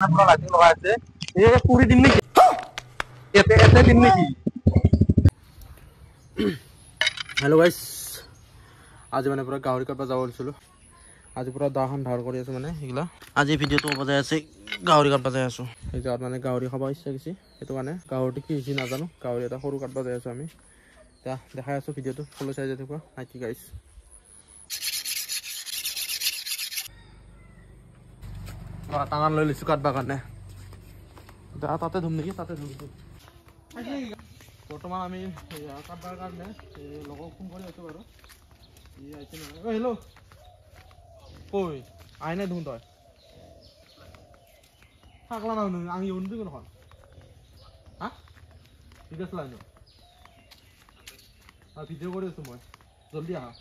পুৰা লাইটিং লগাই আছে। এই পুৰি দিম নেকি? ইয়াতে ইয়াতে দিম নেকি? হেল্ল' গাইছ, আজি মানে পুৰা গাহৰি কাটবা যাব ওলাইছিলোঁ। আজি পুৰা দাখন ধাৰ কৰি আছোঁ, মানে সেইগিলা আজি ভিডিঅ'টো বজাই আছে। গাহৰি কাটবা যাই আছোঁ। সেই জেগাত মানে গাহৰি খাব ইচ্ছা গৈছে, সেইটো কাৰণে গাহৰিটো কি হৈছে নাজানো। গাহৰি এটা সৰু কাটবা যাই আছোঁ আমি। এতিয়া দেখাই আছোঁ, ভিডিঅ'টো ফ'ল' চাই যাই থাকোঁ নাকি গাইছ। টাঙান লৈ লৈছোঁ কাটবা কাৰণে। তাতে ধুম নেকি? তাতে ধুম। বৰ্তমান আমি কাটবাৰ কাৰণে লগক ফোন কৰি আছোঁ বাৰু। ই আহিছে নহয়। অ' হেল্ল', কৈ আই নাই দেখোন। তই থাকলা না, আং ইউন দিবো দেখোন। হা, ঠিক আছে, লাইন ভিডিঅ' কৰি আছোঁ মই, জল্দি আহা।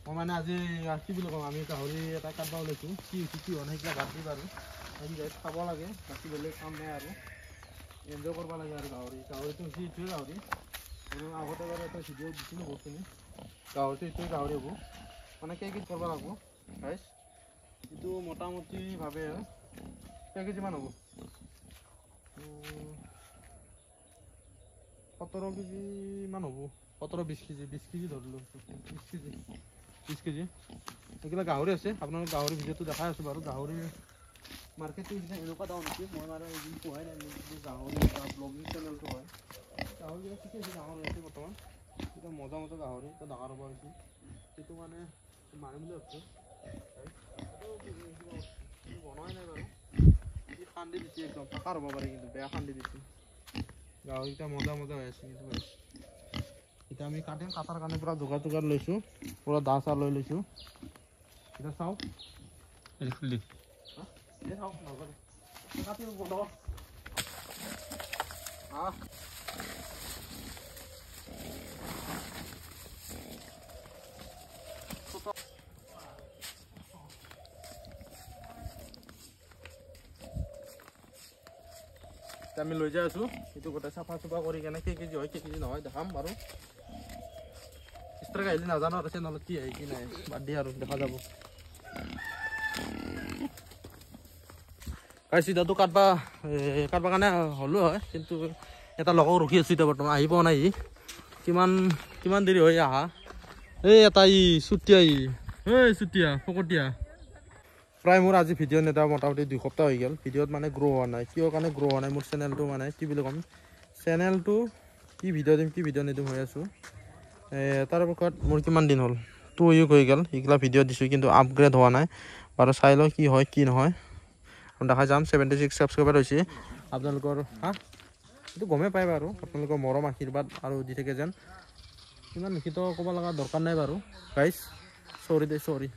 মই মানে আজি কি বুলি ক'ম, আমি গাহৰি এটা কাটবা ওলাইছোঁ। কি হৈছে কি হোৱা নাই সেইবিলাক বাদ দি বাৰু, আমি খাব লাগে, বাকী বেলেগ কাম নাই আৰু। এনজয় কৰিব লাগে আৰু। গাহৰি, গাহৰিটো হৈছে এইটোৱে গাহৰি। আৰু আগতে বাৰু এটা ভিডিঅ' দিছিলোঁ বহুতখিনি। গাহৰিটো এইটোৱে গাহৰি হ'ব। মানে কেই কেজি কৰিব লাগিব ৰাইজ? এইটো মোটামুটিভাৱে কেই কেজিমান হ'ব? 17 কেজিমান হ'ব। 17, 20 কেজি, 20 কেজি ধৰিলোঁ, 20 কেজি, 20 কেজি এইবিলাক গাহৰি আছে। আপোনালোক গাহৰি ভিডিঅ'টো দেখাই আছোঁ বাৰু। গাহৰি মাৰ্কেটটো এনেকুৱা দাম নেকি? মই মানে এদিন পোৱাই নাই। যিটো গাহৰি ব্লগিং চেনেলটো হয়, গাহৰিবিলাক ঠিকে আছে, ডাঙৰ হৈ আছে বৰ্তমান। এতিয়া মজা মজা গাহৰি এতিয়া ডাঙৰ হ'ব হৈছে। সেইটো মানে মাৰিম বুলি ভাবছোঁ। বনোৱাই নাই বাৰু। খান্দি দিছে একদম, পাকাৰ হ'ব পাৰে, কিন্তু বেয়া খান্দি দিছে। গাহৰিকেইটা মজা মজা হৈ আছে। কিন্তু এতিয়া আমি কাটিম। কাটাৰ কাৰণে পুৰা যোগাৰ তোগাৰ লৈছোঁ, পুৰা দা চা লৈ লৈছোঁ। এতিয়া চাওক, চাওক, কাটিব বন্ধ। আমি লৈ যাই আছোঁ এইটো গোটেই চাফা চুফা কৰি কেনে কেই কেজি হয় কেই কেজি নহয় দেখাম বাৰু। এক্সট্ৰাকৈ আহিলে নাজানো আৰু চেনেলত কি আহে কি নাই, বাদ দিয়ে আৰু, দেখা যাব। চিধাটো কাটবা কাটবা কাৰণে হ'লো হয়, কিন্তু এটা লগক ৰখি আছোঁ। এতিয়া বৰ্তমান আহি পোৱা নাই ই। কিমান কিমান দেৰি হয় আহা। এই এটা ই চুতীয়া, ই এই চুতীয়া ফকতীয়া। প্ৰায় মোৰ আজি ভিডিঅ' নেদা মোটামুটি 2 সপ্তাহ হৈ গ'ল। ভিডিঅ'ত মানে গ্ৰ' হোৱা নাই। কিয় কাৰণে গ্ৰ' হোৱা নাই মোৰ চেনেলটো? মানে কি বুলি ক'ম, চেনেলটো কি ভিডিঅ' দিম কি ভিডিঅ' নিদিম হৈ আছোঁ। তাৰপাছত মোৰ কিমান দিন হ'ল, 2 উইক হৈ গ'ল এইগিলা ভিডিঅ' দিছোঁ, কিন্তু আপগ্ৰেড হোৱা নাই বাৰু। চাই লওঁ কি হয় কি নহয়, দেখাই যাম। 76 ছাবস্ক্ৰাইবাৰ হৈছে আপোনালোকৰ। হা, এইটো গমেই পায় বাৰু। আপোনালোকৰ মৰম আশীৰ্বাদ আৰু দি থাকে যেন। ইমান লিখিত ক'ব লগা দৰকাৰ নাই বাৰু গাইজ। চৰি দে, চৰি।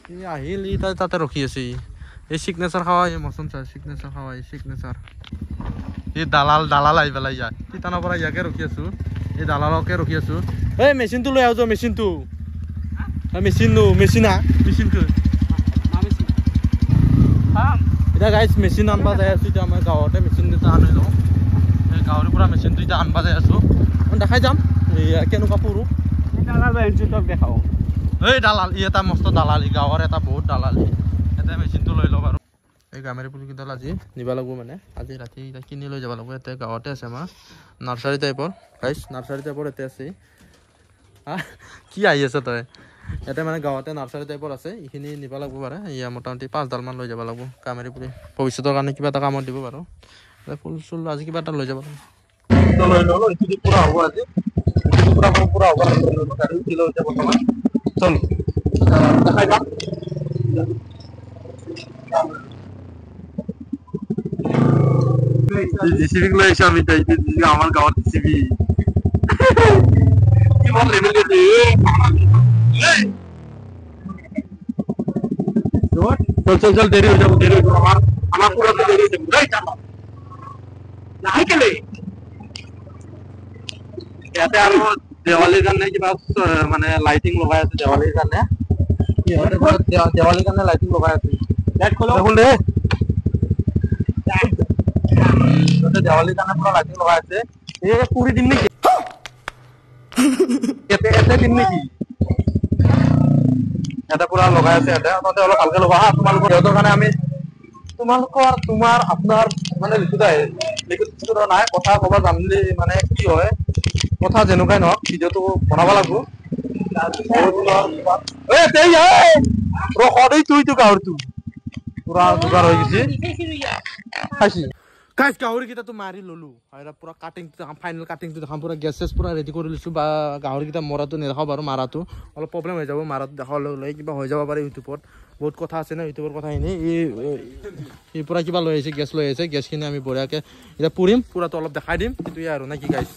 ই আহিল, ই তাতে ৰখি আছে। ই এই চিগনেচাৰ খাৱা, এই মচন ছাৰ চিগনেচাৰ খাৱা, এই চিগনেচাৰ। এই দালাল, দালাল আহি পেলাই ইয়াত তিতানৰ পৰা ইয়াকে ৰখি আছোঁ, এই দালালকে ৰখি আছোঁ। এই মেচিনটো লৈ আহ, মেচিনটো, মেচিনটো, মেচিন আ মেচিনটো। এতিয়া গাইজ মেচিন আনবা যাই আছোঁ। এতিয়া আমাৰ গাঁৱতে মেচিন এটা আনি লওঁ। এই গাঁৱৰ পৰা মেচিনটো এতিয়া আনবা যাই আছোঁ, দেখাই যাম কেনেকুৱা পৰো। দেখাওঁ এই দালাল, ই এটা মস্ত দালাল, ই গাঁৱৰ এটা বহুত দালাল। এটা মেচিনটো লৈ লওঁ বাৰু। এই গামেৰি পুলিকেইডাল আজি নিব লাগিব, মানে আজি ৰাতি এতিয়া কিনি লৈ যাব লাগিব। ইয়াতে গাঁৱতে আছে আমাৰ নাৰ্চাৰী টাইপৰ গাইছ, নাৰ্চাৰী টাইপৰ ইয়াতে আছে। হা, কি আহি আছে তই? ইয়াতে মানে গাঁৱতে নাৰ্চাৰী টাইপৰ আছে, এইখিনি নিব লাগিব পাৰে। ইয়া মোটামুটি 5ডালমান লৈ যাব লাগিব গামেৰি পুলি, ভৱিষ্যতৰ কাৰণে কিবা এটা কামত দিব বাৰু। ফুল চুল আজি কিবা এটা লৈ যাব লাগিব। লৈ ল'লো, এইটো পুৰা হ'ব আজি, পুৰা পুৰা হ'ব। গাড়ী উঠি লৈ বৰ্তমান চল, দেখাই যাম। জিচিবিক লৈ আহিছো আমি। আমাৰ গাঁৱত জিচিবি কিমান লেভেল। চল চল চল, দেৰি হৈ যাব, দেৰি হৈ যাব। আমাৰ পুৰা দেৰি হৈ যাব। নাহে কেলে ইয়াতে? আৰু দেৱালীৰ কাৰণে কিবা মানে লাইটিং লগাই আছে। দেৱালীৰ কাৰণে, দেৱালীৰ কাৰণে লাইটিং লগাই আছে। দে, দেৱালীৰ কাৰণে পুৰা লাইটিং লগাই আছে। এই পুৰি দিম নেকি? ইয়াতে ইয়াতে দিম নেকি? এটা পুৰা লগাই আছে ইয়াতে। তাতে অলপ ভালকে ল'বা হা। তোমালোকৰ সিহঁতৰ কাৰণে আমি তোমালোকৰ তোমাৰ আপোনাৰ মানে লিখোতে লিখোতে নাই কথা ক'ব জানিলে মানে কি হয়, কথা যেনেকুৱাই নহওক ভিডিঅ'টো বনাব লাগিব। গাহৰিটো পুৰা যোগাৰ হৈ গৈছে, খাইছি গাইছ। গাহৰিকেইটাতো মাৰি ল'লো, পুৰা কাটিংটো দেখাম, ফাইনেল কাটিংটো দেখাম। পুৰা গেছ চেছ পুৰা ৰেডি কৰি লৈছোঁ। বা গাহৰিকেইটা মৰাটো নেদেখাওঁ বাৰু, মাৰাটো অলপ প্ৰব্লেম হৈ যাব। মাৰাটো দেখাব লগে কিবা হৈ যাব পাৰে, ইউটিউবত বহুত কথা আছে ন, ইউটিউবৰ কথাখিনি। ই পুৰা কিবা লৈ আহিছে, গেছ লৈ আহিছে। গেছখিনি আমি বঢ়িয়াকৈ এতিয়া পুৰিম, পুৰাটো অলপ দেখাই দিম। সেইটোৱে আৰু নে কি গাইছ?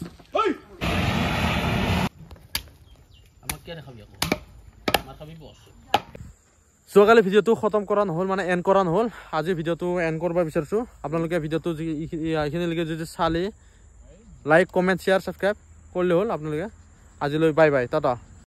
যোৱাকালি ভিডিঅ'টো খতম কৰা নহ'ল, মানে এণ্ড কৰা নহ'ল। আজি ভিডিঅ'টো এণ্ড কৰিব বিচাৰিছোঁ। আপোনালোকে ভিডিঅ'টো এইখিনিলৈকে যদি চালে লাইক, কমেণ্ট, শ্বেয়াৰ, ছাবস্ক্ৰাইব কৰিলে হ'ল আপোনালোকে। আজিলৈ বাই বাই, টাটা।